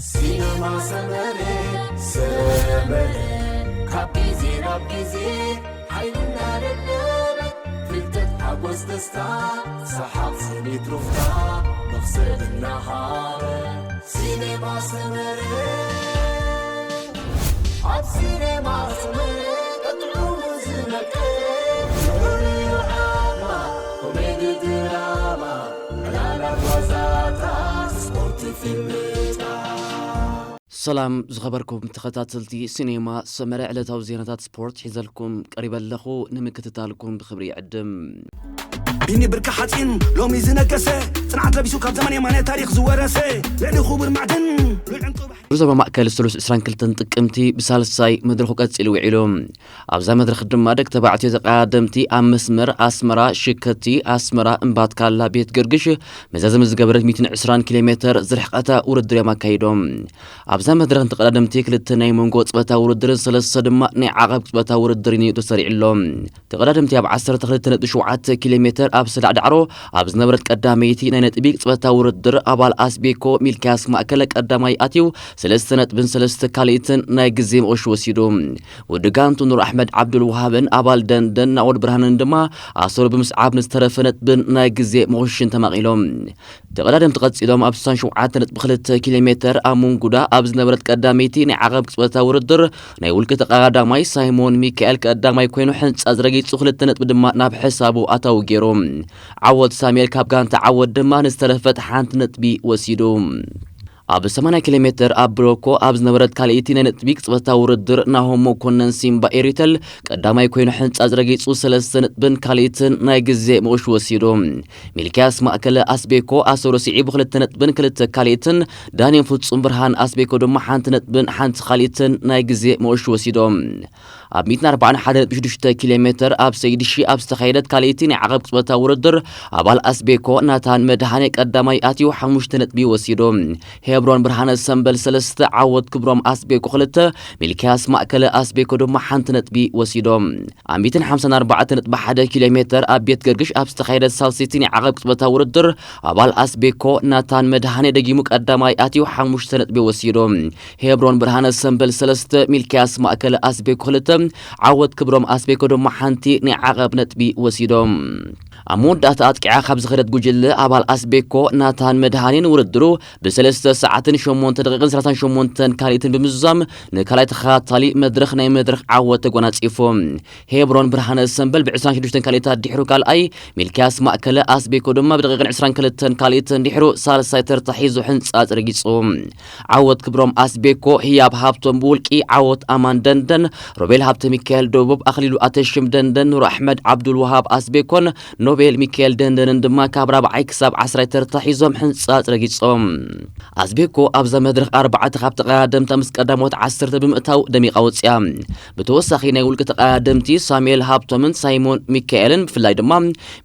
ሲነማ ሰመረ ሰመረ ካብ ግዜ ናብ ግዜ ሓይልና ደለበ ፍልጠት ሓጎስ ደስታ ሰሓቕ ስኒት ሩፍታ መኽሰብ እናሃበ ሲነማ ሰመረ ኣብ ሲነማ ሰመረ ቀጥዑ ዝነቀ ኮሜዲ ድራማ ዕላላት ዋዛታት ስፖርት ፊልምታት ሰላም ዝኸበርኩም ተኸታተልቲ ሲኔማ ሰመረ ዕለታዊ ዜናታት ስፖርት ሒዘልኩም ቀሪበ ኣለኹ። ንምክትታልኩም ብኽብሪ ይዕድም። ቢኒ ብርካ ሓፂን ሎሚ ዝነገሰ ጽንዓት ለቢሱ ካብ ዘመን የማነ ታሪኽ ዝወረሰ ልዕሊ ክቡር ማዕድን ልዑል ዕንቁ ባሕሪ ዞባ ማእከል ስሉስ ዕስራን ክልተን ጥቅምቲ ብሳልሳይ መድረኹ ቀጺሉ ውዒሉ። ኣብዛ መድረኽ ድማ ደቂ ተባዕትዮ ተቐዳደምቲ ኣብ መስመር ኣስመራ ሽከቲ ኣስመራ እምባትካላ ቤት ገርግሽ መዛዘሚ ዝገበረት ሚእትን ዕስራን ኪሎ ሜተር ዝርሕቐታ ውድድር እዮም ኣካይዶም። ኣብዛ መድረኽ ንተቐዳደምቲ ክልተ ናይ መንጎ ቅጽበታዊ ውድድርን ሰለስተ ድማ ናይ ዓቐብ ቅጽበታዊ ውድድርን እዩ ተሰሪዑ ኣሎ። ተቐዳደምቲ ኣብ ዓሰርተ ክልተ ነጥቢ ሸውዓተ ኪሎ ሜተር ኣብ ስላዕ ዳዕሮ ኣብ ዝነበረት ቀዳመይቲ ናይ ነጥቢ ቅጽበታዊ ውድድር ኣባል ኣስቤኮ ሚልክያስ ማእከለ ቀዳማይ ኣትዩ ሰለስተ ነጥብን ሰለስተ ካልኢትን ናይ ግዜ መቑሽ ወሲዱ። ወዲ ጋንቱ ኑር ኣሕመድ ዓብዱል ወሃብን ኣባል ደንደን ናኦድ ብርሃንን ድማ ኣሰሩ ብምስዓብ ንዝተረፈ ነጥብን ናይ ግዜ መቑሽን ተማቒሎም። ተቐዳደምቲ ቀጺሎም ኣብ ስሳን ሸውዓተ ነጥቢ ክልተ ኪሎ ሜተር ኣብ መንጉዳ ኣብ ዝነበረት ቀዳመይቲ ናይ ዓቐብ ቅጽበታዊ ውድድር ናይ ውልቂ ተቐዳዳማይ ሳይሞን ሚካኤል ቀዳማይ ኮይኑ ሕንጻ ዝረጊጹ ክልተ ነጥቢ ድማ ናብ ሕሳቡ ኣታዊ ገይሩ። ዓወት ሳሙኤል ካብ ጋንታ ዓወት ድማ ንዝተረፈት ሓንቲ ነጥቢ ወሲዱ። ኣብ ሰማንያ ኪሎ ሜተር ኣብ ብሮኮ ኣብ ዝነበረት ካልኣይቲ ናይ ነጥቢ ቅጽበታዊ ውድድር ናሆም መኮነን ሲምባ ኤሪተል ቀዳማይ ኮይኑ ሕንጻ ዝረጊጹ ሰለስተ ነጥብን ካልኣይትን ናይ ግዜ መቑሽ ወሲዱ። ሚልክያስ ማእከለ ኣስቤኮ ኣሰሩ ስዒቡ ክልተ ነጥብን ክልተ ካልኣይትን ዳንኤል ፍጹም ብርሃን ኣስቤኮ ድማ ሓንቲ ነጥብን ሓንቲ ካልኣይትን ናይ ግዜ መቑሽ ወሲዶም። ኣብ ሚእትን ኣርባዓን ሓደን ነጥቢ ሽዱሽተ ኪሎ ሜተር ኣብ ሰይድሺ ኣብ ዝተኻየደት ካልኣይቲ ናይ ዓቐብ ቅጽበታዊ ውድድር ኣባል ኣስቤኮ ናታን መድሃኔ ቀዳማይ ኣትዩ ሓሙሽተ ነጥቢ ወሲዱ። ሄብሮን ብርሃነ ሰምበል ሰለስተ ዓወት ክብሮም ኣስቤኮ ክልተ ሚልክያስ ማእከለ ኣስቤኮ ድማ ሓንቲ ነጥቢ ወሲዶም። ኣብ ሚእትን ሓምሳን ኣርባዕተን ነጥቢ ሓደ ኪሎ ሜተር ኣብ ቤት ገርግሽ ኣብ ዝተኻየደ ሳልሰይቲ ናይ ዓቐብ ቅጽበታዊ ውድድር ኣባል ኣስቤኮ ናታን መድሃኔ ደጊሙ ቀዳማይ ኣትዩ ሓሙሽተ ነጥቢ ወሲዶም። ሄብሮን ብርሃነ ሰምበል ሰለስተ ሚልክያስ ማእከለ ኣስቤኮ ክልተ ዓወት ክብሮም ኣስቤኮ ድማ ሓንቲ ናይ ዓቐብ ነጥቢ ወሲዶም። ኣብ መወዳእታ ኣጥቂዓ ካብ ዝኸደት ጉጅለ ኣባል ኣስቤኮ ናታን መድሃኔን ውድድሩ ብሰለስተ ሰዓትን ሸሞንተ ደቂቕን ሰላሳን ሸሞንተን ካልኢትን ብምዝዛም ንካልኣይ ተኸታታሊ መድረኽ ናይ መድረኽ ዓወት ተጎናጺፉ። ሄብሮን ብርሃነ ሰምበል ብ ዕስራን ሽዱሽተን ካልኢታት ድሕሩ ካልኣይ፣ ሚልክያስ ማእከለ ኣስቤኮ ድማ ብደቂቕን ዕስራን ክልተን ካልኢትን ድሕሩ ሳልሳይ ተርታ ሒዙ ሕንጻጽ ረጊጹ። ዓወት ክብሮም ኣስቤኮ፣ ህያብ ሃብቶም ብውልቂ፣ ዓወት ኣማን ደንደን፣ ሮቤል ሃብተ ሚካኤል ደቡብ፣ ኣኽሊሉ ኣተሽም ደንደን፣ ኑር ኣሕመድ ዓብዱል ወሃብ ኣስቤኮን ኖቤል ሚካኤል ደንደንን ድማ ካብ ራብዓይ ክሳብ ዓስራይ ተርታ ሒዞም ሕንጻጽ ረጊጾም። ኣስቤኮ ኣብዛ መድረኽ ኣርባዕተ ካብ ተቐዳደምታ ምስ ቀዳሞት ዓሰርተ ብምእታው ደሚቓ ወጺኣ። ብተወሳኺ ናይ ውልቂ ተቐዳደምቲ ሳሙኤል ሃብቶምን ሳይሞን ሚካኤልን ብፍላይ ድማ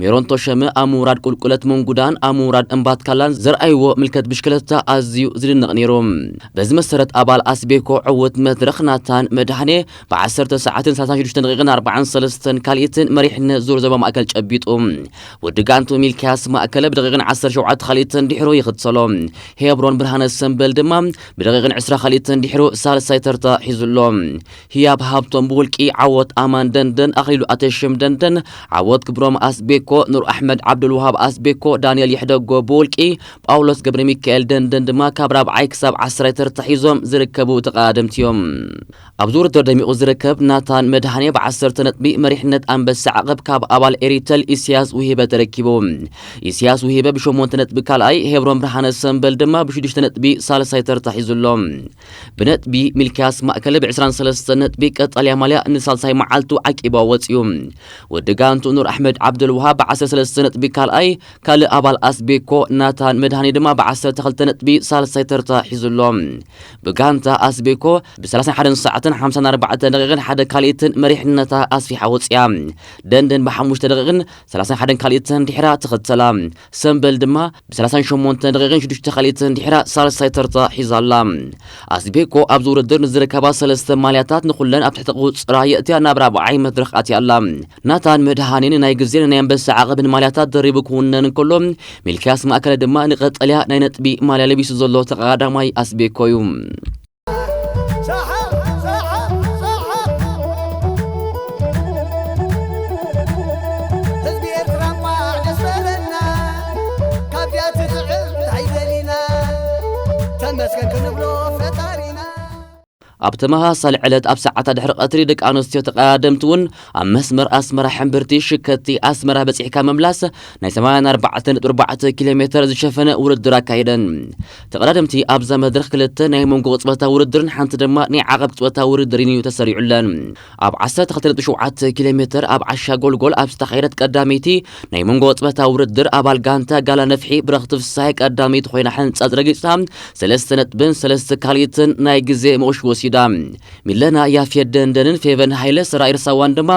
ሜሮን ቶሸመ ኣብ ምውራድ ቁልቁለት መንጉዳን ኣብ ምውራድ እምባትካላን ዘርኣይዎ ምልከት ብሽክለታ ኣዝዩ ዝድነቕ ነይሩ። በዚ መሰረት ኣባል ኣስቤኮ ዕውት መድረኽ ናታን መድሃኔ ብ ዓሰርተ ሰዓትን ሰላሳን ሽዱሽተን ደቂቕን ኣርባዓን ሰለስተን ካልኢትን መሪሕነት ዙር ዞባ ማእከል ጨቢጡ። ወዲ ጋንቱ ሚልክያስ ማእከለ ብደቂቕን ዓሰርተ ሸውዓተ ካልኢትን ድሕሩ ይኽተሎ። ሄብሮን ብርሃነ ሰምበል ድማ ብደቂቕን ዕስራ ካልኢትን ድሕሩ ሳልሳይ ተርታ ሒዙ ኣሎ። ህያብ ሃብቶም ብውልቂ፣ ዓወት ኣማን ደንደን፣ ኣኽሊሉ ኣተሽም ደንደን፣ ዓወት ክብሮም ኣስቤኮ፣ ኑር ኣሕመድ ዓብዱልውሃብ ኣስቤኮ፣ ዳንኤል ይሕደጎ ብውልቂ፣ ጳውሎስ ገብረ ሚካኤል ደንደን ድማ ካብ ራብዓይ ክሳብ ዓስራይ ተርታ ሒዞም ዝርከቡ ተቐዳደምቲ እዮም። ኣብዚ ውድድር ደሚቑ ዝርከብ ናታን መድሃኔ ብ ዓሰርተ ነጥቢ መሪሕነት ኣንበሳ ዓቐብ ካብ ኣባል ኤሪተል ኢስያስ ውሂበ ተረኪቡ። ኢስያስ ውሂበ ብሸሞንተ ነጥቢ ካልኣይ፣ ሄብሮን ብርሃነ ሰምበል ድማ ብሽዱሽተ ነጥቢ ሳልሳይ ተርታ ሒዙ ኣሎ። ብነጥቢ ሚልክያስ ማእከለ ብ ዕስራን ሰለስተን ነጥቢ ቀጠልያ ማልያ ንሳልሳይ መዓልቱ ዓቂባ ወጺኡ። ወዲ ጋንቱ ኑር ኣሕመድ ዓብዱልውሃብ ብ ዓሰርተ ሰለስተ ነጥቢ ካልኣይ፣ ካልእ ኣባል ኣስቤኮ ናታን መድሃኔ ድማ ብ ዓሰርተ ክልተ ነጥቢ ሳልሳይ ተርታ ሒዙ ኣሎ። ብጋንታ ኣስቤኮ ብ ሰላሳን ሓደን ሰዓትን ሓምሳን ኣርባዕተን ደቂቕን ሓደ ካልኢትን መሪሕነታ ኣስፊሓ ወጺኣ። ደንደን ብ ሓሙሽተ ደቂቕን ሰላሳ ሓደን ካልኢትን ድሕራ ትኽተላ። ሰምበል ድማ ብ ሰላሳን ሸሞንተን ደቂቕን ሽዱሽተ ካልኢትን ድሕራ ሳልሳይ ተርታ ሒዛ ኣላ። ኣስቤኮ ኣብዚ ውድድር ንዝርከባ ሰለስተ ማልያታት ንኹለን ኣብ ትሕቲ ቁጽራ የእትያ ናብ ራብዓይ መድረኽ ኣትያ ኣላ። ናታን መድሃኔ ንናይ ግዜን ናይ ኣንበሳ ዓቐብን ማልያታት ደሪቡ ክውነን እንከሎ፣ ሚልክያስ ማእከለ ድማ ንቐጠልያ ናይ ነጥቢ ማልያ ለቢሱ ዘሎ ተቐዳማይ ኣስቤኮ እዩ። ሰሓቕ፣ ሰሓቕ፣ ሰሓቕ። ህዝቢ ኤርትራ እንቋዕ ደስ በለና። ካብዚኣ ትስዕብ እንታይ ደሊና? ተመስገን ክንብሎ ፈጣሪና። ኣብ ተመሳሳሊ ዕለት ኣብ ሰዓታት ድሕሪ ቀትሪ ደቂ ኣንስትዮ ተቐዳደምቲ እውን ኣብ መስመር ኣስመራ ሕምብርቲ ሽከቲ ኣስመራ በጺሕካ ምምላስ ናይ ሰማንያን ኣርባዕተን ነጥቢ ኣርባዕተ ኪሎ ሜተር ዝሸፈነ ውድድር ኣካይደን። ተቐዳደምቲ ኣብዛ መድረኽ ክልተ ናይ መንጎ ቅጽበታዊ ውድድርን ሓንቲ ድማ ናይ ዓቐብ ቅጽበታዊ ውድድርን እዩ ተሰሪዑለን። ኣብ ዓሰርተ ክልተ ነጥቢ ሸውዓተ ኪሎ ሜተር ኣብ ዓሻ ጎልጎል ኣብ ዝተኻየደት ቀዳመይቲ ናይ መንጎ ቅጽበታዊ ውድድር ኣባል ጋንታ ጋላ ነፍሒ ብረኽቲ ፍስሃይ ቀዳመይቲ ኮይና ሕንጻጽ ረጊጻ ሰለስተ ነጥብን ሰለስተ ካልኢትን ናይ ግዜ መቑሽ ወሲዳ። ሚለና ያፌት ደንደንን ፌቨን ሃይለ ሰራይ ርሳዋን ድማ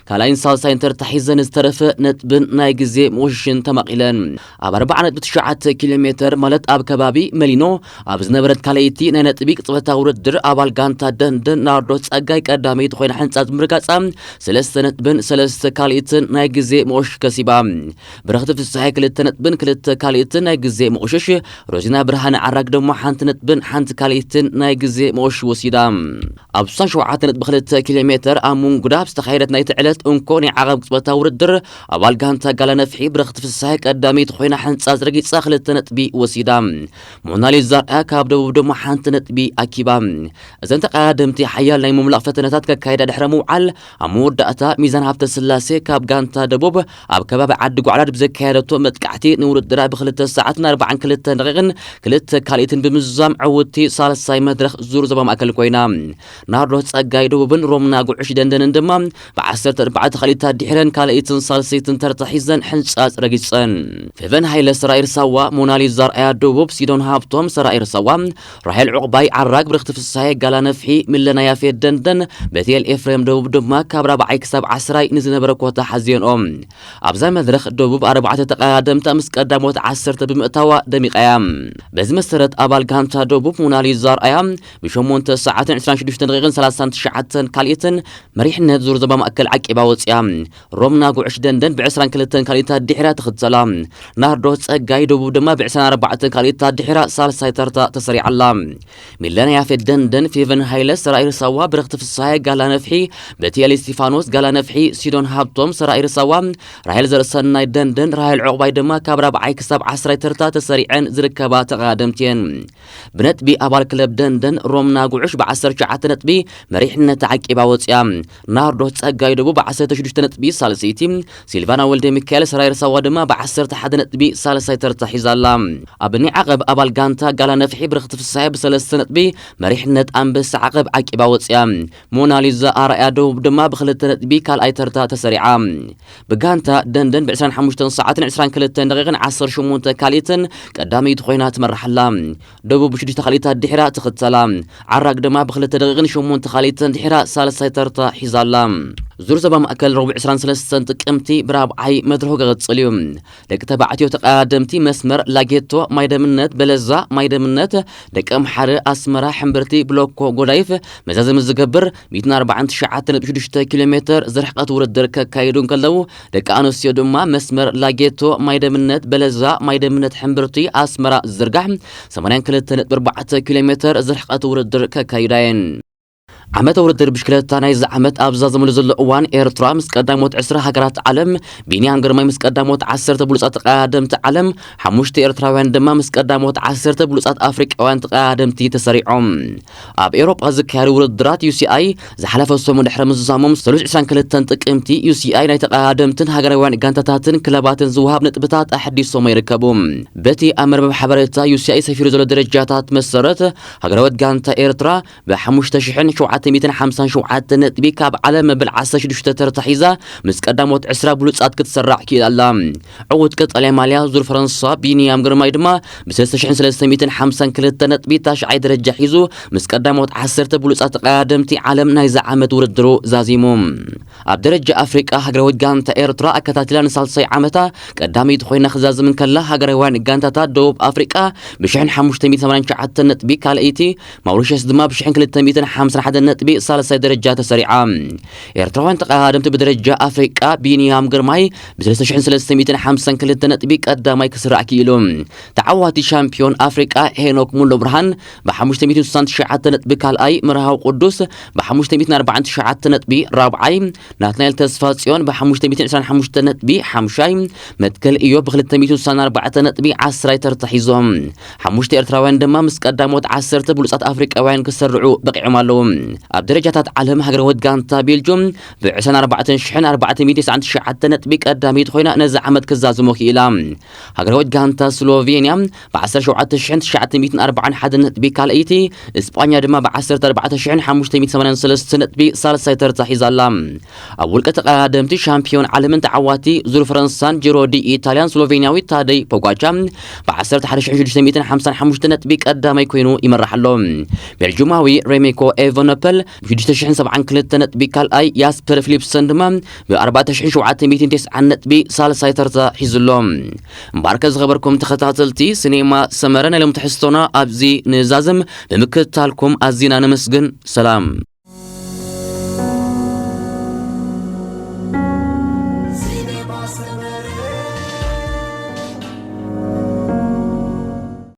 ካልኣይን ሳልሳይን ተርታ ሒዘን ዝተረፈ ነጥብን ናይ ግዜ መቑሽሽን ተማቒለን። ኣብ ኣርብዓ ነጥቢ ትሽዓተ ኪሎ ሜተር ማለት ኣብ ከባቢ መሊኖ ኣብ ዝነበረት ካልኣይቲ ናይ ነጥቢ ቅጽበታዊ ውድድር ኣባል ጋንታ ደንደን ናርዶ ጸጋይ ቀዳመይቲ ኮይና ሕንጻጽ ብምርጋጻ ሰለስተ ነጥብን ሰለስተ ካልኢትን ናይ ግዜ መቑሽ ከሲባ። ብረኽቲ ፍስሃይ ክልተ ነጥብን ክልተ ካልኢትን ናይ ግዜ መቑሽሽ፣ ሮዚና ብርሃነ ዓራግ ድማ ሓንቲ ነጥብን ሓንቲ ካልኢትን ናይ ግዜ መቑሽ ወሲዳ። ኣብ ስሳን ሸውዓተ ነጥቢ ክልተ ኪሎ ሜተር ኣብ ምንጉዳ ኣብ ዝተኻየደት ናይቲ ዕለት እንኮ ናይ ዓቐብ ቅጽበታዊ ውድድር ኣባል ጋንታ ጋላ ነፍሒ ብረኽቲ ፍስሃይ ቀዳመይቲ ኮይና ሕንጻጽ ረጊጻ ክልተ ነጥቢ ወሲዳ። ሞናሊዛ ኣርኣያ ካብ ደቡብ ድማ ሓንቲ ነጥቢ ኣኪባ። እዘን ተቐዳደምቲ ሓያል ናይ ምምላቕ ፈተነታት ከካይዳ ድሕሪ ምውዓል፣ ኣብ መወዳእታ ሚዛን ሃብተ ስላሴ ካብ ጋንታ ደቡብ ኣብ ከባቢ ዓዲ ጓዕላድ ብዘካየደቶ መጥቃዕቲ ንውድድራ ብክልተ ሰዓትን ኣርባዓን ክልተን ደቂቕን ክልተ ካልኢትን ብምዝዛም ዕውቲ ሳልሳይ መድረኽ ዙር ዞባ ማእከል ኮይና። ናርዶ ጸጋይ ደቡብን ሮምና ጉዕሽ ደንደንን ድማ ብዓሰርተ ኣርባዕተ ካልኢታት ድሒረን ካልኢትን ሳልሰይትን ተርታ ሒዘን ሕንጻጽ ረጊጸን። ፌቨን ሃይለ ሰራይ ርሳዋ፣ ሞናሊዛ ኣርኣያ ደቡብ፣ ሲዶን ሃብቶም ሰራይ ርሳዋ፣ ራሄል ዑቕባይ ዓራግ፣ ብርኽቲ ፍስሃየ ጋላ ነፍሒ፣ ሚለና ያፌት ደንደን፣ ቤትኤል ኤፍሬም ደቡብ ድማ ካብ ራብዓይ ክሳብ ዓስራይ ንዝነበረ ኮታ ሓዚየንኦም። ኣብዛ መድረኽ ደቡብ ኣርባዕተ ተቐዳደምታ ምስ ቀዳሞት ዓሰርተ ብምእታዋ ደሚቓ እያ። በዚ መሰረት ኣባል ጋንታ ደቡብ ሞናሊዛ ኣርኣያ ብሸሞንተ ሰዓትን ዕስራን ሽዱሽተን ደቂቕን ሰላሳን ትሽዓተን ካልኢትን መሪሕነት ዙር ዞባ ማእከል ዓቂባ ወፂኣ። ሮምና ጉዕሽ ደንደን ብዕስራን ክልተን ካልኢታት ድሒራ ትኽተላ። ናርዶ ጸጋይ ደቡብ ድማ ብዕስራን ኣርባዕተን ካልኢታት ድሒራ ሳልሳይ ተርታ ተሰሪዓ ኣላ። ሚለና ያፌት ደንደን፣ ፌቨን ሃይለ፣ ሰራይ ርሳዋ፣ ብረኽቲ ፍስሃየ፣ ጋላ ነፍሒ፣ በቲኤል እስቲፋኖስ፣ ጋላ ነፍሒ፣ ሲዶን ሃብቶም፣ ሰራይ ርሳዋ፣ ራሄል ዘርእሰናይ ደንደን፣ ራሄል ዑቕባይ ድማ ካብ ራብዓይ ክሳብ ዓስራይ ተርታ ተሰሪዐን ዝርከባ ተቐዳደምቲ እየን። ብነጥቢ ኣባል ክለብ ደንደን ሮምና ጉዕሽ ብዓሰርተ ትሽዓተ ነጥቢ መሪሕነት ዓቂባ ወፂኣ። ናርዶ ጸጋይ ደቡብ ብዓሰርተ ሽዱሽተ ነጥቢ ሳልሰይቲ፣ ሲልቫና ወልደ ሚካኤል ሰራይ ርሳዋ ድማ ብዓሰርተ ሓደ ነጥቢ ሳልሳይ ተርታ ሒዛ ኣላ። ኣብ ናይ ዓቐብ ኣባል ጋንታ ጋላ ነፍሒ ብርኽቲ ፍስሃየ ብሰለስተ ነጥቢ መሪሕነት ኣንበሳ ዓቐብ ዓቂባ ወፂኣ። ሞናሊዛ ኣርኣያ ደቡብ ድማ ብክልተ ነጥቢ ካልኣይ ተርታ ተሰሪዓ። ብጋንታ ደንደን ብዕስራን ሓሙሽተን ሰዓትን ዕስራን ክልተን ደቂቕን ዓሰርተ ሸሞንተ ካልኢትን ቀዳመይቲ ኮይና ትመርሕ ኣላ። ደቡብ ብሽዱሽተ ካልኢታት ድሒራ ትኽተላ። ዓራግ ድማ ብክልተ ደቂቕን ሸሞንተ ካልኢትን ድሒራ ሳልሳይ ተርታ ሒዛ ኣላ። ዙር ዞባ ማእከል ረቡዕ ዕስራን ሰለስተን ጥቅምቲ ብራብዓይ መድረኹ ክቕጽል እዩ። ደቂ ተባዕትዮ ተቐዳደምቲ መስመር ላጌቶ፣ ማይደምነት፣ በለዛ፣ ማይደምነት፣ ደቂ ኣምሓረ፣ ኣስመራ፣ ሕምብርቲ፣ ብሎኮ፣ ጎዳይፍ መዛዘሚ ዝገብር ሚእትን ኣርባዓን ትሽዓተን ነጥቢ ሽዱሽተ ኪሎ ሜተር ዝርሕቀት ውድድር ከካይዱ እንከለዉ፣ ደቂ ኣንስትዮ ድማ መስመር ላጌቶ፣ ማይደምነት፣ በለዛ፣ ማይደምነት፣ ሕምብርቲ፣ ኣስመራ ዝዝርጋሕ ሰማንያን ክልተ ነጥቢ ኣርባዕተ ኪሎ ሜተር ዝርሕቀት ውድድር ከካይዳ እየን። ዓመተ ውድድር ብሽክለታ ናይዚ ዓመት ኣብ ዝዛዘመሉ ዘሎ እዋን፣ ኤርትራ ምስ ቀዳሞት ዕስራ ሃገራት ዓለም፣ ቢንያም ግርማይ ምስ ቀዳሞት ዓሰርተ ብሉጻት ተቐዳደምቲ ዓለም፣ ሓሙሽተ ኤርትራውያን ድማ ምስ ቀዳሞት ዓሰርተ ብሉጻት ኣፍሪቃውያን ተቐዳደምቲ ተሰሪዖም። ኣብ ኤውሮጳ ዝካየዱ ውድድራት ዩ ሲ ኣይ ዝሓለፈ ሰሙን ድሕሪ ምዝዛሞም፣ ሰሉስ ዕስራን ክልተን ጥቅምቲ ዩ ሲ ኣይ ናይ ተቐዳደምትን ሃገራውያን ጋንታታትን ክለባትን ዝወሃብ ነጥብታት ኣሐዲሶም ይርከቡ። በቲ ኣብ መርበብ ሓበሬታ ዩ ሲ ኣይ ሰፊሩ ዘሎ ደረጃታት መሰረት፣ ሃገራዊት ጋንታ ኤርትራ ብሓሙሽተ ሽሕን ሸውዓተ ሚእትን ሓምሳን ሸውዓተ ነጥቢ ካብ ዓለም መበል ዓሰርተ ሽዱሽተ ተርታ ሒዛ ምስ ቀዳሞት ዕስራ ብሉጻት ክትሰራዕ ክኢላ ኣላ። ዕዉት ቀጠልያ ማልያ ዙር ፈረንሳ ቢንያም ግርማይ ድማ ብ ሰለስተ ሽሕን ሰለስተ ሚእትን ሓምሳን ክልተ ነጥቢ ታሽዓይ ደረጃ ሒዙ ምስ ቀዳሞት ዓሰርተ ብሉጻት ተቐዳደምቲ ዓለም ናይዚ ዓመት ውድድሩ ዛዚሙ። ኣብ ደረጃ ኣፍሪቃ ሃገራዊት ጋንታ ኤርትራ ኣከታቲላ ንሳልሳይ ዓመታ ቀዳመይቲ ኮይና ክዛዝም እንከላ፣ ሃገራውያን ጋንታታት ደቡብ ኣፍሪቃ ብ ሽሕን ሓሙሽተ ሚእትን ሰማንያን ትሽዓተን ነጥቢ ካልኣይቲ፣ ማውሪሸስ ድማ ብ ሽሕን ክልተ ሚእትን ሓምሳን ሓደን ነጥቢ ሳልሳይ ደረጃ ተሰሪዓ። ኤርትራውያን ተቐዳደምቲ ብደረጃ ኣፍሪቃ ቢንያም ግርማይ ብ ሰለስተ ሽሕን ሰለስተ ሚእትን ሓምሳን ክልተ ነጥቢ ቀዳማይ ክስራዕ ክኢሉ። ተዓዋቲ ሻምፒዮን ኣፍሪቃ ሄኖክ ሙሉ ብርሃን ብ ሓሙሽተ ሚእትን ስሳን ትሽዓተ ነጥቢ ካልኣይ፣ መርሃዊ ቅዱስ ብ ሓሙሽተ ሚእትን ኣርባዓን ትሽዓተ ነጥቢ ራብዓይ፣ ናትናኤል ተስፋ ጽዮን ብ ሓሙሽተ ሚእትን ዕስራን ሓሙሽተ ነጥቢ ሓምሻይ፣ መትከል እዮብ ብ ክልተ ሚእትን ስሳን ኣርባዕተ ነጥቢ ዓስራይ ተርታ ሒዞም። ሓሙሽተ ኤርትራውያን ድማ ምስ ቀዳሞት ዓሰርተ ብሉጻት ኣፍሪቃውያን ክሰርዑ በቂዖም ኣለዉ። ኣብ ደረጃታት ዓለም ሃገራዊት ጋንታ ቤልጁም ብ ዕስራን ኣርባዕተን ሽሕን ኣርባዕተ ሚእትን ተስዓን ትሽዓተ ነጥቢ ቀዳመይቲ ኮይና ነዚ ዓመት ክዛዝሞ ክኢላ። ሃገራዊት ጋንታ ስሎቬንያ ብ ዓሰርተ ሸውዓተ ሽሕን ትሽዓተ ሚእትን ኣርባዓን ሓደን ነጥቢ ካልኣይቲ፣ እስጳኛ ድማ ብ ዓሰርተ ኣርባዕተ ሽሕን ሓሙሽተ ሚእትን ሰማንያን ሰለስተ ነጥቢ ሳልሳይ ተርታ ሒዛ ኣላ። ኣብ ውልቀ ተቐዳደምቲ ሻምፒዮን ዓለምን ተዓዋቲ ዙር ፈረንሳን ጂሮ ዲ ኢታልያን ስሎቬንያዊ ታደይ ፖጋቻ ብ ዓሰርተ ሓደ ሽሕን ሽዱሽተ ሚእትን ሓምሳን ሓሙሽተ ነጥቢ ቀዳማይ ኮይኑ ይመርሕ ኣሎ። ቤልጁማዊ ሬሜኮ ኤቨኖፐል ብ ሽዱሽተ ሽሕን ሰብዓን ክልተ ነጥቢ ካልኣይ፣ ያስፐር ፊሊፕሰን ድማ ብ ኣርባዕተ ሽሕን ሸውዓተ ሚእትን ተስዓን ነጥቢ ሳልሳይ ተርታ ሒዙ ኣሎ። እምበኣርከ ዝኸበርኩም ተኸታተልቲ ሲኔማ ሰመረ፣ ናይ ሎም ትሕዝቶና ኣብዚ ንዛዝም። ብምክትታልኩም ኣዚና ነመስግን። ሰላም።